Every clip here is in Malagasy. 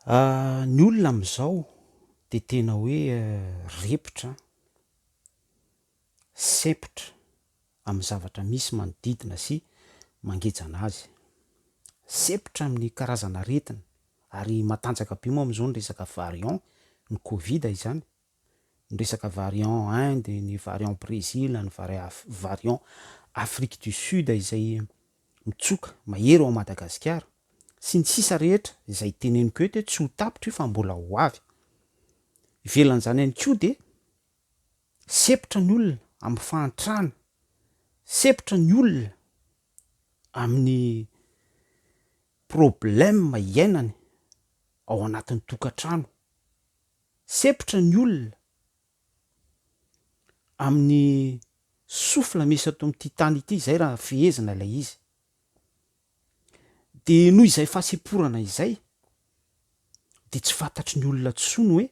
Ny olona amin'izao dia tena hoe repotra, sempotra amin'ny zavatra misy manodidina sy mangejana azy. Sempotra amin'ny karazana aretina ary matanjaka be moa amin'izao ny resaka variant, ny covid izany, ny resaka variant Inde, ny variant Brésil, ny variant Afrique du Sud izay mitsoka mahery ao Madagasikara, sy ny sisa rehetra izay teneniko eto hoe tsy ho tapitra io fa mbola ho avy. Ivelan'izany ihany koa dia sempotra ny olona amin'ny fahantrana, sempotra ny olona amin'ny problème iainany ao anatin'ny tokantrano, sempotra ny olona amin'ny souffle misy ato amin'ity tany ity, izay raha fehezina ilay izy. Dia noho izay fahasemporana izay, dia tsy fantatry ny olona intsony hoe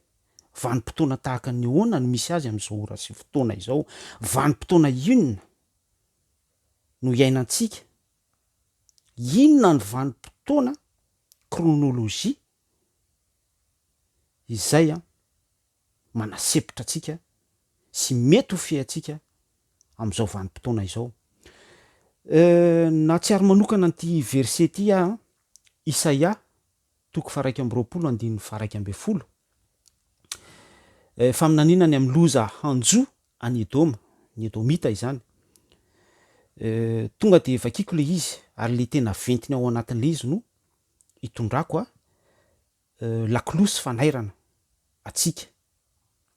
vanim-potoana tahaka ny ahoana no misy azy amin'izao ora sy fotoana izao, vanim-potoana inona no iainantsika, inona ny vanim-potoana, chronologie, izay manasempotra antsika sy mety ho feantsika amin'izao vanim-potoana izao. Nahatsiaro manokana an'ity verset ity aho, Isaia toko faha 21 andininy faha 11. Faminaniana ny amin'ny loza hanjo an'i Edoma, ny Edomita izany. Tonga dia vakiko ilay izy ary ilay tena ventiny ao anatin'ilay izy no itondrako lakolosy fanairana antsika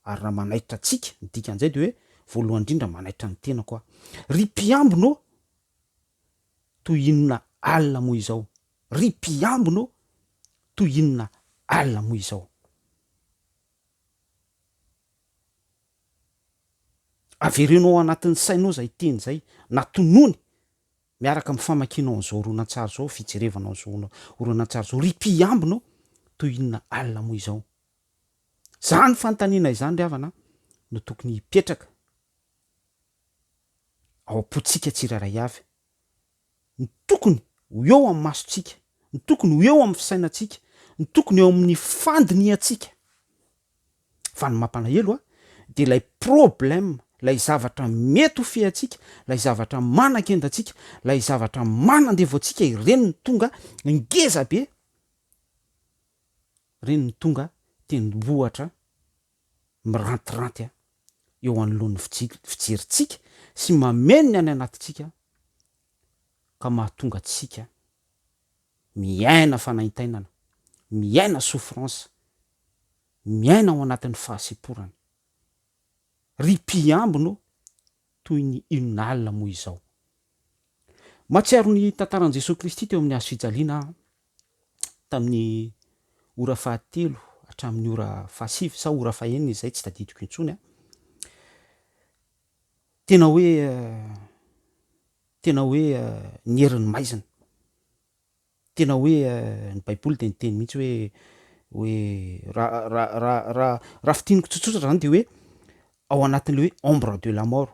ary raha manaitra antsika ny dikan'izay dia hoe voalohany indrindra manaitra ny tenako aho. Ry mpiambina ô, toy inona alina moa izao? Ry mpiambina ô, toy inona alina moa izao? Avereno ao anatin'ny sainao izay teny izay, na tonony Miaraka amin'ny famakianao an'izao horonantsary izao, fijerevanao an'izao horonantsary izao, ry mpiambina ô, toy inona alina moa izao? Izany fanontaniana izany ry havana no tokony hipetraka ao am-pontsika tsirairay avy, ny tokony ho eo amin'ny masontsika, ny tokony ho eo amin'ny fisainantsika, ny tokony eo amin'ny fandinihantsika. Fa ny mampalahelo a, dia ilay problème, ilay zavatra mety ho feantsika, ilay zavatra manakenda antsika, ilay zavatra manandevo antsika, ireny no tonga ngeza be, ireny no tonga tendrombohitra mirantiranty eo anoloan'ny fijerintsika sy mameno ny any anatintsika ka mahatonga antsika miaina fanaintainana, miaina souffrance, miaina ao anatin'ny fahasemporana. Ry mpiambina ô, toy ny inona alina moa izao? Mahatsiaro ny tantaran'i Jesoa Kristy teo amin'ny hazo fijaliana aho, tamin'ny ora fahatelo hatramin'ny ora fahasivy sa ora fahenina izay tsy tadidiko intsony an. Tena hoe tena hoe ny herin'ny maizina. Tena hoe ny baiboly dia niteny mihitsy hoe hoe raha raha raha raha raha fintiniko tsotsotra zany de hoe ao anatin'le hoe ombre de la mort,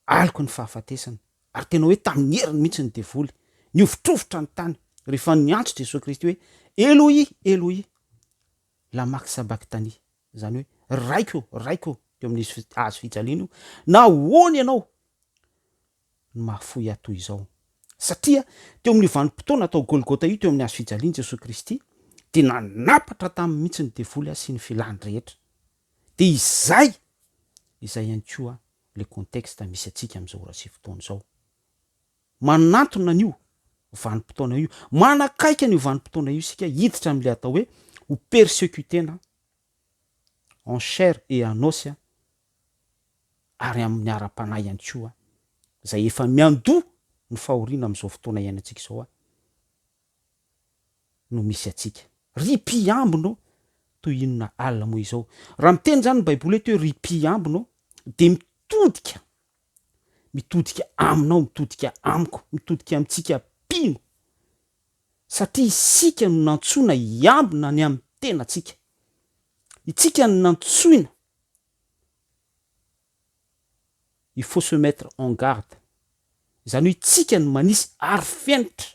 aloky ny fahafatesana, ary tena hoe tamin'ny heriny mihitsy ny devoly, nihovitrovitra ny tany rehefa niantso Jesoa Kristy hoe Eloi, Eloi, lama sabachthani, zany hoe Raiko, Raiko, teo amin'ny hazo fijaliana io, nahoana ianao no mahafoy ahy toy izao. Satria teo amin'io vanim-potoana tao Golgota io, teo amin'ny hazo fijalian'i Jesoa Kristy, dia nanapatra taminy mihitsy ny devoly sy ny filany rehetra. Dia izay, izay ihany koa ilay contexte misy antsika amin'izao ora sy fotoana izao. Manantona an'io vanim-potoana io, manakaiky an'io vanim-potoana io isika hiditra amin'ilay atao hoe ho persecuter-na en chair et en os ary amin'ny ara-panahy ihany koa, izay efa miandoha ny fahoriana amin'izao fotoana iainantsika izao no misy antsika. Ry mpiambina ô, toy inona alina moa izao? Raha miteny izany ny Baiboly eto hoe ry mpiambina ô, dia mitodika, mitodika aminao, mitodika amiko, mitodika amintsika mpino, satria isika no nantsoina hiambina ny amin'ny tenantsika. Itsika no nantsoina Il faut se mettre en garde. Izany hoe tsika no manisy arofenitra.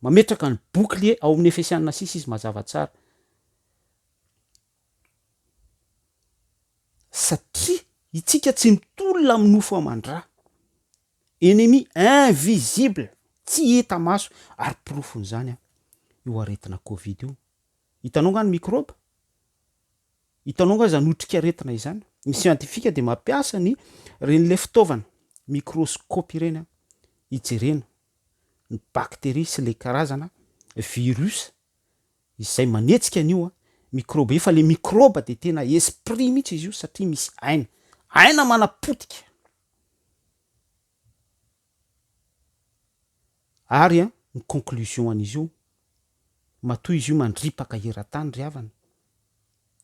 Mametraka ny bouclier ao amin'ny Efesianina sisa izy mazava tsara. Satria itsika tsy mitolona amin'ny nofo aman-dra. Ennemi invisible, tsy hita maso, ary porofon'izany io aretina covid io. Hitanao nga ny microbe? Hitanao nga izany otrikaretina izany? Ny siantifika dia mampiasa ny ireny le fitaovana microscope ireny hijerena ny bacterie sy le karazana virus izay manetsika an'io microbe io fa le microbe dia tena esprit mihitsy izy io satria misy aina, aina manapotika. Ary ny conclusion an'izy io, matoa izy io mandripaka eran-tany ry havana,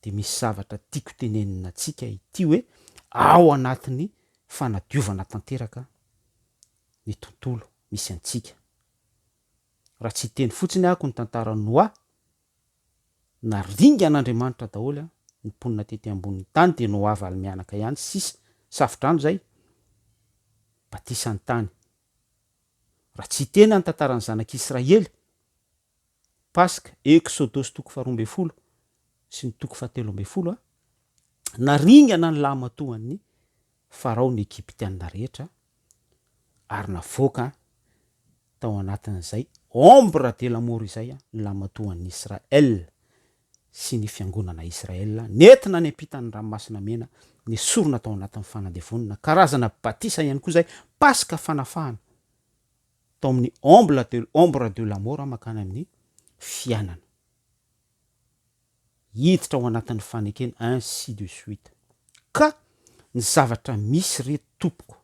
dia misy zavatra tiako tenenina antsika ity hoe ao anatin'ny fanadiovana tanteraka ny tontolo misy antsika. Raha tsy hiteny fotsiny ahako ny tantaran'i Noa, Naringan'Andriamanitra daholo ny mponina tety ambonin'ny tany dia Noa valo-mianaka ihany sisa, safo-drano izay, batisan'ny tany. Raha tsy hiteny aho ny tantaran'ny zanak'Israely, Paska, Eksodosy toko faharoa ambin'ny folo sy ny toko fahatelo ambin'ny folo, naringana ny lahimatoan'ny Farao ny Egyptiana rehetra ary navoaka tao anatin'izay ombre de la mort izay ny lamatoan'ny Israel sy ny fiangonana Israel nentina any ampitan'ny ranomasina mena nesorina tao anatin'ny fanandevonana karazana batisa ihany koa izay paska fanafahana tao amin'ny ombre de ombre de la mort makany amin'ny fiainana. hiditra ao anatin'ny fanekena ainsi de suite. Ka ny zavatra misy re tompoko,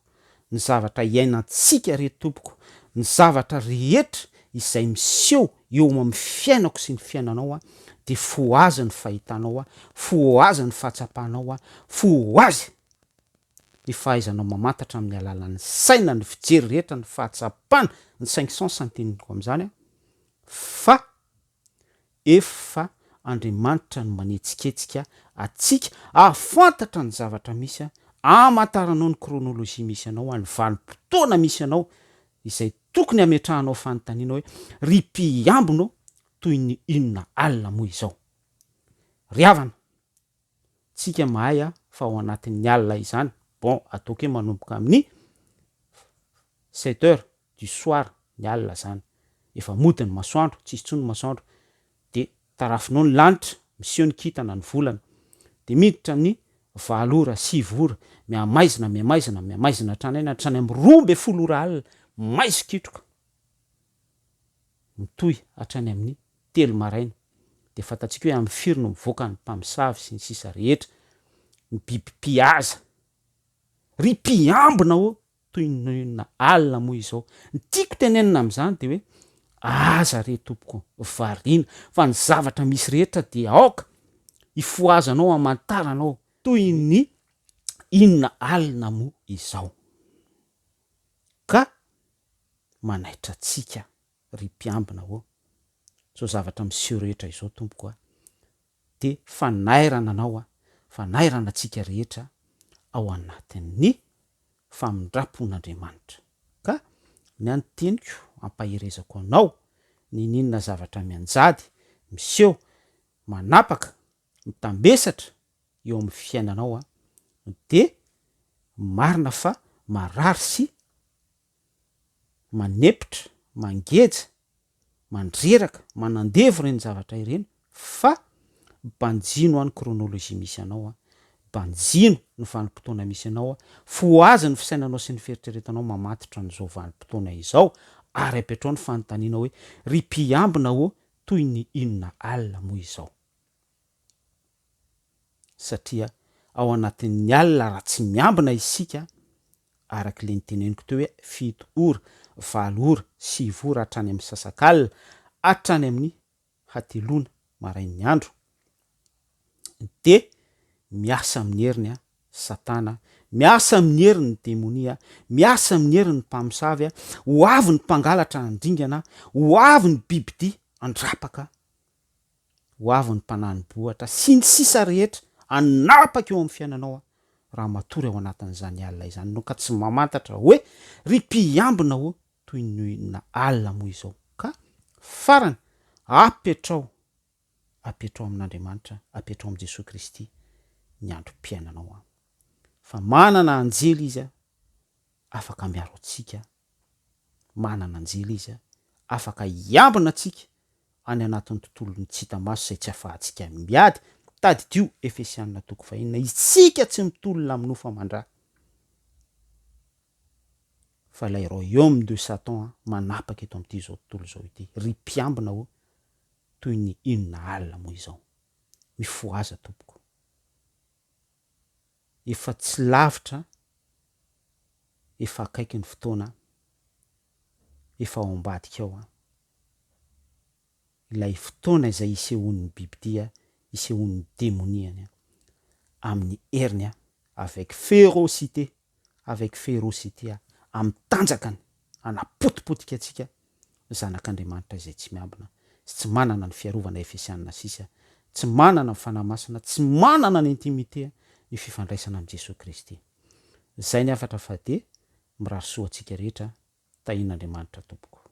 ny zavatra iainantsika re tompoko, ny zavatra rehetra izay miseho eo amin'ny fiainako sy ny fiainanao dia fohazy ny fahitanao, fohazy ny fahatsapanao, fohazy ny fahaizanao mamantatra amin'ny alalan'ny saina, ny fijery rehetra, ny fahatsapana, ny cinq sens ny teniko amin'izany fa Efa Andriamanitra no manetsiketsika atsika hahafantatra ny zavatra misy, hamantaranao ny chronologie misy anao, ny vanim-potoana misy anao, izay tokony hametrahanao fanontaniana hoe, ry mpiambina ô, toy ny inona alina moa izao? Ry havana, tsika mahay fa ao anatin'ny alina izany, bon, ataoko hoe manomboka amin'ny sept heures, du soir ny alina zany, efa mody ny masoandro, tsisy tsony ny masoandro, de tarafinao ny lanitra, miseho ny kintana, ny volana, de miditra amin'ny valo ora, sivy ora, mihamaizina, mihamaizina, mihamaizina hatrany any, hatrany amin'ny 12 ora alina, maizikitroka, mitohy hatrany amin'ny 3 maraina, de fantatsika hoe amin'ny firy no mivoaka ny mpamosavy sy ny sisa rehetra, ny biby mpihaza, ry mpiambina ô! toy ny inona alina moa izao. Ny tiako tenenina amin'izany dia hoe aza re tompoko variana fa ny zavatra misy rehetra dia aoka hifohazanao hamantaranao toy ny inona alina moa izao. Ka manaitra antsika ry mpiambina ô! Izao zavatra miseho rehetra izao tompoko a! Dia fanairana anao a! Fanairana antsika rehetra ao anatin'ny famindram-pon'Andriamanitra. Ka ny an'ny teniko ampaherezako anao, n'inon'inona zavatra mianjady, miseho, manapaka, mitambesatra eo amin'ny fiainanao dia marina fa marary sy manepotra, mangeja, mandreraka, manandevo ireny zavatra ireny fa banjino an chronologie misy anao an, banjino ny vanim-potoana misy anao an, fohazy ny fisainanao sy ny fieritreretanao mamatotra an'izao vanim-potoana izao ary apetrao ny fanontaniana hoe ry mpiambina ô toy ny inona alina moa izao? Satria ao anatin'ny alina raha tsy miambina isika araka ilay noteneniko teo hoe 7 ora, 8 ora, 9 ora hatrany amin'ny sasak'alina, hatrany amin'ny hateloana marain'ny andro, dia miasa amin'ny heriny Satana, miasa amin'ny heriny ny demonia, miasa amin'ny heriny ny mpamosavy, ho avy ny mpangalatra handringana, ho avy ny bibidia handrapaka, ho avy ny mpanani-bohitra, sy ny sisa rehetra hanapaka eo amin'ny fiainanao raha matory ao anatin'izany alina izany ianao ka tsy mamantatra hoe ry mpiambina ô toy ny inona alina moa izao ka. Farany, apetrao, apetrao amin'Andriamanitra, apetrao amin'i Jesoa Kristy ny androm-piainanao an. Fa manana anjely Izy afaka miaro antsika, manana anjely Izy afaka hiambina antsika any anatin'ny tontolon'ny tsy hita maso izay tsy afahantsika miady. Tadidio Efesianina toko fahenina, isika tsy mitolona amin'ny nofo aman-dra fa ilay royaume de Satan manapaka eto amin'ity izao tontolo izao ity. Ry mpiambina ô, toy ny inona alina moa izao? Mifohaza tompoko. Efa tsy lavitra, efa akaiky ny fotoana, efa ao ambadika ao an. Ilay fotoana izay hisehoan'ny bibidia, hisehoan'ny demoniany an, amin'ny heriny an, avec férocité, avec férocité an, amin'ny tanjakany, hanapotipotika antsika zanak'Andriamanitra izay tsy miambina sy tsy manana ny fiarovana Efesianina sisa, tsy manana ny Fanahy Masina, tsy manana ny intimité, ny fifandraisana amin'i Jesoa Kristy. Izay ny hafatra fa dia mirary soa antsika rehetra, tahian'Andriamanitra tompoko.